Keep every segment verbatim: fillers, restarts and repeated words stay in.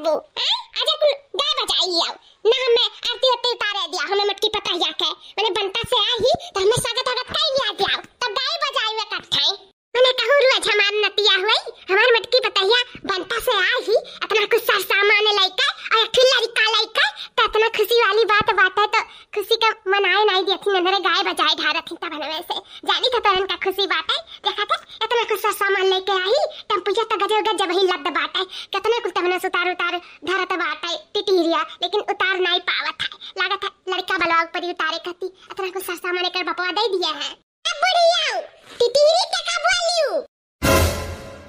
वो, हैं? आजा कुल गाय बजाई लियाओ। ना हमें आरती उरती उतारे दिया, हमें मटकी पतहिया के। मने बनता से आई ही, तो हमें स्वागत वागत कई लिया दियाओ। तब गाय बजाई में कत्थे। मने कहूँ रोज हमार नतिया हुई, हमार मटकी पतहिया बनता से आई ही, इतना कुछ सर सामान लेके, और एक ठो लड़का लेके, तो इतना खुशी वाली बात बाटे, तो खुशी के मनाए नाई देती, नन्हरे गाय बजाए ढारत ही तब हमें से। जानी था तोरन का खुशी बाटे, देखा था, इतना कुछ सर सामान लेके आई, टेम्पुया तो गजब गजब ही लद बाटे, कितना कुछ तमने सुतार उतार धरत बाटे टिटिरिया, लेकिन उतार नाई पावत है। लागत है लड़का बलवा ऊपर ही उतारे खाती इतना कुछ सर सामान एकर बपवा दे दिया है। अब बुढ़िया, टिटिरी के का बोलियो?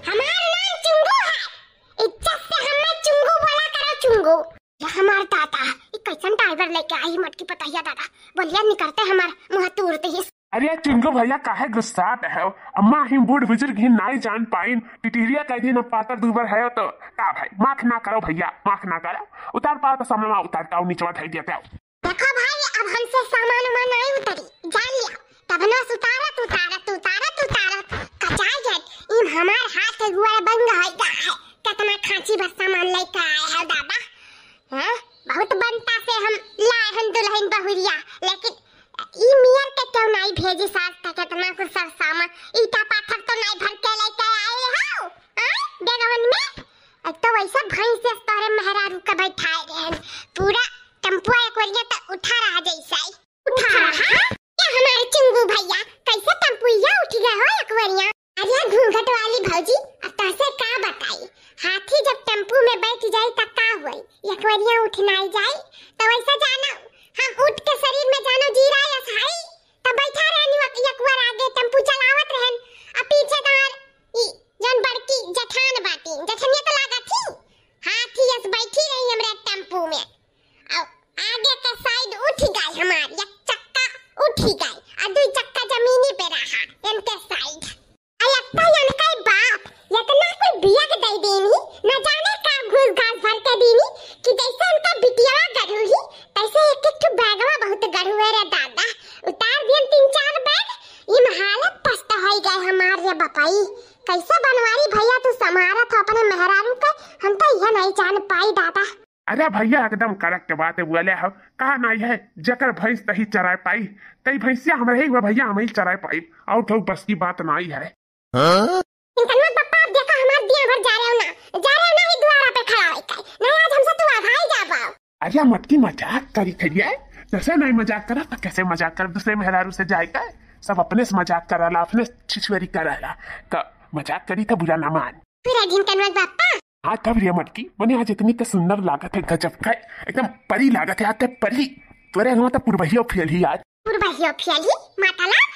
हमार नाम चुंगू है, इज्जत से हमें चुंगू बोला करो, चुंगू। या हमार दादा, ई कैसन ड्राइवर लेके आई मटकी पतहिया दादा, बोलिया निकरते हमार मुँह तूरते ही। अरे चुंगू भैया, काहे गुस्सात हो? अम्मा ही बूढ़ बुजुर्ग ही नाई जान पाइन, टिटिरिया कह दिन पातर दूबर है तो का भाई, माफ ना करो भैया, माफ ना करो। उतार पाओ तो सामान उतार के आओ, निचवा धई देते आओ। देखो भाई, अब हमसे सामान उमान नाई उतरी, जान लिया। तब न उतारत, उतारत, उतारत, उतारत, कचाई जात, इम हमार हाथ गोड़ बंग होई गा है। कितना खांची भर सामान लेके आए हो दादा। हैं? बहुत बनता से हम लाए हन दुल्हन बहुरिया, लेकिन ई मियर के क्यों नाई भेजी सास तक इतना कुछ सब सामान, ईटा पाथर तो नाई भर के लेके आए हो, हैं? डेगवन में? एक तो वैसे भैंस से तोरे मेहरारू के बैठाए रहन, पूरा टेम्पुआ एक वरिया त उठा रहा जैसे ही। उठा रहा? क्या हमारे चुंगू भैया, कैसे टेम्पुआ उठ गया हो एक वरिया? अरे घूंघट वाली भौजी, अब तोसे का बताई, हाथी जब टेम्पू में बैठ जाई त का होई, एक वरिया उठ नाई जाई, तो वैसे जानो हम ऊँट के शरीर में जानो जीरा यस हाई, तब बैठा रहन एक, एक वर आगे टेम्पू चलावत रहन, आ पीछे तोर ई जौन बड़की जेठान बाटी, जेठनिया तो लागत ही हाथी यस बैठी रही हमरे टेम्पू में। अब आगे के साइड उठ गई हमार, एक चक्का उठ गई, आ दुई चक्का जमीनी पे रहा, इनके साइड। आ लगता इनका बाप इतना कोई बियक दे देनी, न जाने का घूस घास भर के देनी कि जैसे इनका बिटियावा गढ़ू ही, तैसे एक एक ठो बैगवा बहुत गढ़ू है रे दादा। उतार दियन तीन चार बैग, इम हालत पस्त होई गए हमार रे बपाई। कैसे बनवारी भैया तू संभारत हो अपने मेहरारू के, हम तो यह नहीं जान पाई दादा। अरे भैया एकदम करेक्ट बात बोले हो, कहा नाई है, जेकर भैंस तही चराए पाई, तई भैंसिया हमरे ही बा भैया, हम ही चराए पाई, और तो बस की बात नाई है। हाँ? इनकनवा पप्पा, अब देखा हमार दिया भर जा रहे हो ना, जा रहे हो ना ही द्वारा पे खड़ा होई के, नहीं आज हमसे तू आधा ही जा पाओ। अरे मटकी मजाक करी खैया, जैसे नहीं मजाक करा तो कैसे मजाक कर, दूसरे मेहरारू से जाए का, सब अपने से मजाक कराला, अपने से छिछुआरी कराला, तो मजाक करी था बुरा ना मान। फिर अजिन कनवा पप्पा, हाँ, तब रे मटकी, मने आज इतनी के सुंदर लागत है, गजब का, एकदम परी लागत है, आज ते परी। तोरे हुआ तो पुरबहियो फेल ही आज। पुरबहियो फेल ही? मतलब?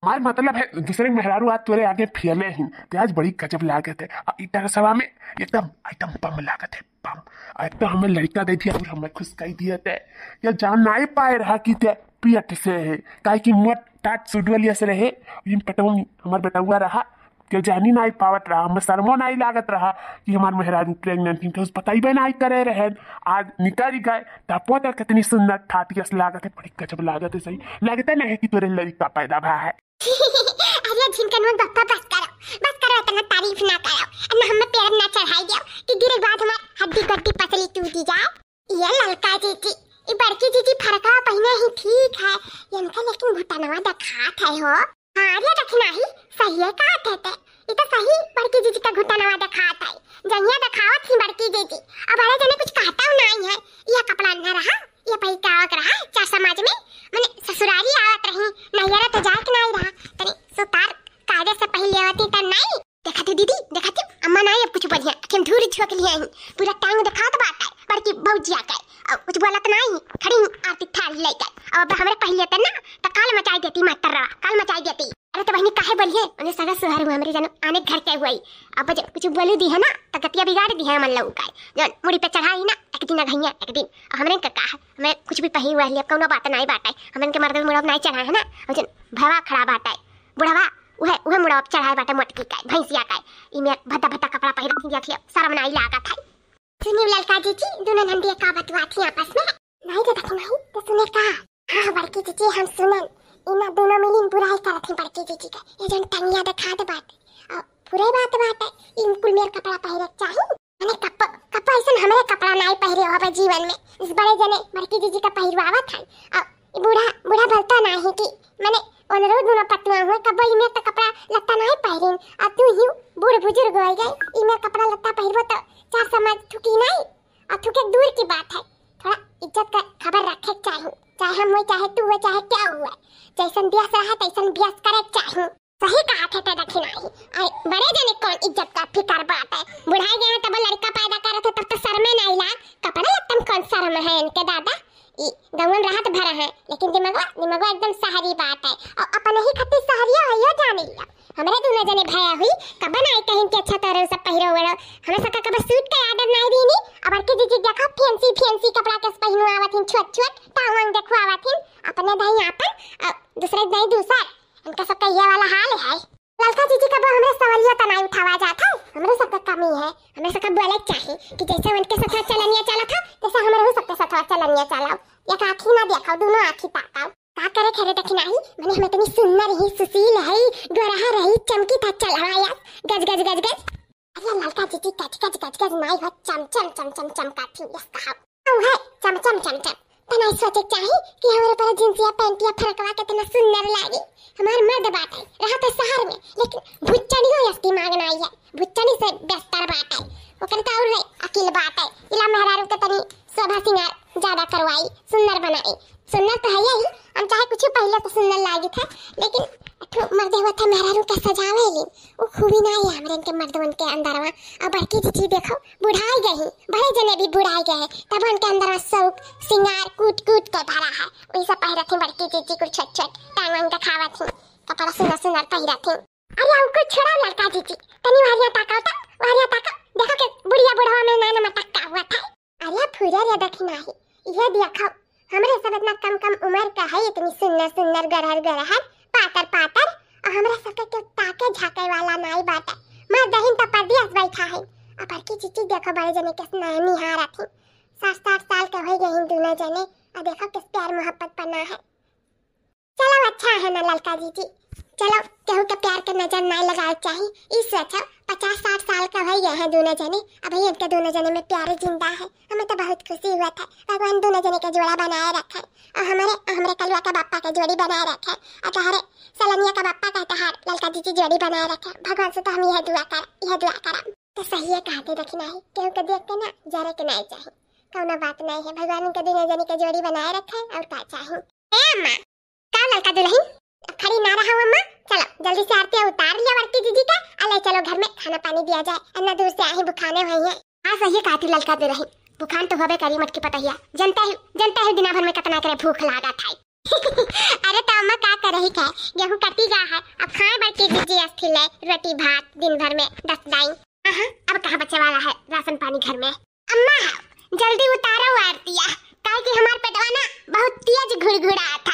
हमार मतलब है, दूसरे मेहरारू आज तोरे आगे फेले ही, ते आज बड़ी गजब लागत है। आ, ई तरह सवा में एकदम आइटम बम लागत है, बम। आ, एक तो हमें लड़का दे दिया और हमें खुश कर दिया ते। या जान नाई पाए रहा कि ते पियट से है, काहे कि मोट टाट सुडवलिया से रहे, इन पटौनी हमार बेटौआ रहा, केहू जानी नाई पावत रहा, हमें शर्मो नाई लागत रहा कि हमार मेहरारू प्रेग्नेंट हिन, केहू से बताइबे नाई करे रहे। आज निकल गए, तपो तो कितनी सुंदर ठाटियस लागत है, बड़ी गजब लागत है, सही लागते नहीं कि तोरे लड़का पैदा भा है। अरे झिनकनवा बप्पा बस करो, बस करो, इतना तारीफ ना करो, ना हमें प्यार ना चढ़ाई दियो कि गिरे बाद हमार हड्डी गड्डी पसली टूटी जाए। ये ललका जीजी, ई बड़की जीजी फरका पहिने ही ठीक है, इनका लेकिन घुटनवा देखात है हो। हाँ रे दखिनाही, सहिए कहत है ते, ई तो सही बड़की जीजी का घुटनवा देखात है। जहिया देखावत ही बड़की जीजी, अब बड़े जने कुछ कहता नहीं है। ये कपड़ा न रहा, ये पहिकावक रहा, चार समाज में, मने ससुरारी आवत रही, नैहरा तो जाए के नहीं रहा, तनी सुतार कायदे से पहले होती त नहीं। देखा तू दीदी, देखा तू, अम्मा नाई अब कुछ बढ़िया, अखिम धूर झोंक लिया ही, पूरा टांग देखात बाटे, बड़की भौजिया के, अब कुछ बोलत नाई, खड़ी आरती थाली लेके, अब हमरे पहले त ना, त काल मचाई देती मातर रवा, काल मचाई देती। अरे तो बहनी काहे बोलिए, उन्हें सगा सुहार हुआ हमरे जनो आने घर के हुआ ही, अब जब कुछ बोलू दी है ना, तो गतिया बिगाड़ दी है मन लोग का, जौन मुड़ी पे चढ़ाई ना, एक दिन अघैया, एक दिन, अब हमरे का का है, हमें कुछ भी पही हुआ है, कौनो बात नाई बाटे, हमन के मर्द मुड़ब नाई चढ़ा है ना, अब जौन भवा खड़ा बाटे, बुढ़वा, उहे, उहे मुड़वा चढ़ाए बाटे मोटकी का, भैंसिया का, इमे भद्दा भद्दा कपड़ा पहिरत ही देखिए, शर्म नाई लागत है। सुनियो ललका जीजी, दोनों नंदिया का बतुआत ही आपस में। नाई रे दखिनाही, तो सुने का? हाँ बड़की जीजी, हम सुनन। इना दोनों मिलिन बुराई करत ही बड़की जीजी के। ये जौन टंगिया देखात बाटे, और बुरे बात बाटे, इन कुल मेर कपड़ा पहिरे चाही। मने कप, कप ऐसन हमरे कपड़ा नाई पहिरे होबे जीवन में। इस बड़े जने बड़की जीजी का पहिरवावत है। अब ई बूढ़ा, बूढ़ा बोलता नाही कि मने ओनरो दुनो पतुआ हुए, कबो ई मेर त कपड़ा लत्ता नाई पहिरिन। अब तू ही बूढ़ बुजुर्ग हो गए, ई मेर कपड़ा लत्ता पहिरबो तो चार समाज थुकी नाई। और थुके दूर की बात है, थोड़ा इज्जत का खबर रखे के चाही। चाहे हम हुए, चाहे तू हुए, चाहे क्या हुए, जैसन बियास रहा तैसन बियास करे के चाही। सही कहा थे ते दखिनाही। अरे बड़े जने कौन इज्जत का फिकर बात है, बुढ़ाई गए हैं तब लड़का पैदा करत है तब तो शर्मे नहीं लाग। कपड़े लत्तम कौन शर्म है इनके दादा, ई गौवन रहत भर है, लेकिन दिमागवा, दिमागवा एकदम शहरी बात है। और अपने ही खातिर शहरिया है यो जाने लिया। हमरे दुनो जने भया हुई, कबन आई कहीं के अच्छा तोरे सब पहिरो वेड़ो। हमें सबका कबर सूट का आर्डर नहीं दीनी। अब बड़की जीजी देखा फैंसी फैंसी कपड़ा के पहिनो आवत हिन, छोट छोट टांग वांग देखो आवत हिन। अपने दाई आपन, अ, दूसरे दाई दूसर। इनका सबका ये वाला हाल है। ललका जीजी कबो हमरे सवालिया त नहीं उठावा जात है। हमरे सबका कमी है, हमरे सबका बोले के चाही कि जैसे उनके साथ चलनिया चला था, तैसे हमरे सबके साथ चलनिया चलाओ। एक आँखी ना देखाओ, दुनो आँखी ताकाओ। का करे खरे दखिनाही, मने हम इतनी सुंदर ही, सुशील है, गोरहा रही, चमकी था चल हवा यार, गज गज गज गज। अरे ललका जीजी गज गज गज गज नाई हो, चम चम चम चम चमका थी, यस कहा। औ है, चम चम चम चम। तना सोचे चाही कि हमरे पर जींसिया पैंटिया फरकवा कितना सुंदर लागे। हमार मर्द बाटे, रहा तो शहर में, लेकिन भुच्चनियो यस दिमाग नाई है, भुच्चनी से बेहतर बाटे। ओकर तो और अकिल बाटे, इला मेहरारू के तनी शोभा सिंगार ज्यादा करवाई, सुंदर बनाई। सुंदर तो है ही, हम चाहे कुछ पहले तो सुंदर लागित है, लेकिन एक ठो मर्दे होत है मेहरारू के सजावे ली, वो खूबी ना है हमरे के मर्दवन के अंदरवा। अब बड़की जीजी देखो, बुढ़ाई गई, बड़े जने भी बुढ़ाई गए हैं, तब उनके अंदरवा शौक सिंगार कूट कूट के भरा है। वही सब पहिरत थी बड़की जीजी, कुल छोट छोट टांग वांग दिखावत थी, कपड़ा सुंदर सुंदर पहिरत थी। अरे, हमको छोड़ा ललका जीजी, तनी वहरिया ताकाओ ता, वहरिया ताकाओ, देखो के बुढ़िया बुढ़वा में नाना मटक का हुआ था। अरे फुरा रे दखिनाही, ये देखो, हमरे सब इतना कम कम उम्र का है, इतनी सुंदर सुंदर गरहर गरहर, पातर पातर, और हमरा सबके केहू ताके झाके वाला नाई बाटे। मार दहिन तो परदेस बैठा है। अब बड़की जीजी देखो बड़े जने के स्नेह निहारत ही। साठ साठ साल के हो गए हैं दुनो जने, और देखो किस प्यार मोहब्बत बना है। चलो अच्छा है ना ललका जीजी, चलो केहू के प्यार के नजर ना लगाए चाही। ई सोचो पचास साठ साल का हो गए हैं दुनो जने, अबही इनके दुनो जने में प्यार जिंदा है। हमें तो बहुत खुशी हुआ था, भगवान दुनो जने के जोड़ा बनाए रखे, और हमारे, हमरे कलुआ का बापा के जोड़ी बनाए रखे, और तोहरे सलनिया का बापा कहता है ललका जीजी जोड़ी बनाए रखे। भगवान से तो हम यह दुआ कर, यह दुआ करम। तो सही है कहते दखिनाही, केहू के देख के ना जरे के नहीं चाही, कौनो बात नहीं है। भगवान उनके दुनो जने के जोड़ी बनाए रखे, और का चाही। ए अम्मा, का ललका दुलहिन, अब खड़ी ना रहा अम्मा, चलो जल्दी से आरती उतार लिया बड़की जीजी का, आ ले चलो घर में खाना पानी दिया जाए, इतना दूर से आई भुखाने हुई है। हाँ सही कहा थी ललका दुलहिन, भुखान तो होबे करी मोटकी पतहिया, जनता ही, जनता ही दिना भर में कितना करे भूख लागा था। अरे तो अम्मा का करही के, गेहूं कटी गा है, अब खाए बड़की जीजी अस्थि ले रोटी भात दिन भर में दस दाई। हाँ, अब कहाँ बचे वाला है राशन पानी घर में। अम्मा, जल्दी उतारो आरतिया, काहे कि हमार पेटवा ना बहुत तेज घुड़घुड़ात